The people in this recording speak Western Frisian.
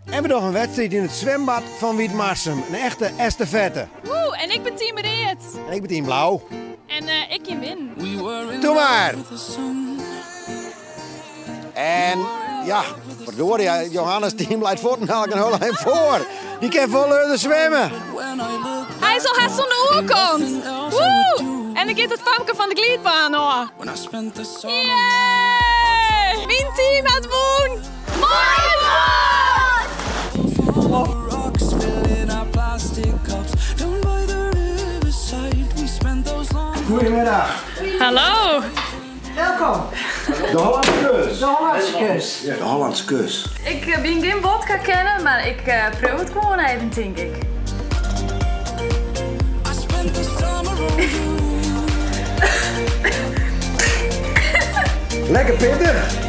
En we dogge in wedstriid yn it swimbad fan Wytmarsum. In echte estafette. Woe, en ik bin team read. En ik bin team blau. En ik kin winnen. Doe mar! En ja, verdorie, Johannes team leit fuortendalik in hiel ein foar. Dy kin folle hurder swimme. Hy is al hast oan de oerkant. Woe! En dan giet it famke fan de glydbaan ôf. Yay! Myn team hat wûn! Moai man! Goedemiddag. Hallo. Welkom. De Hollandse kus. De Hollandse kus. De Hollandse kus. Ik bin gjin wodka-kenner, mar ik proef it gewoan even, tink ik. Lekker pittich.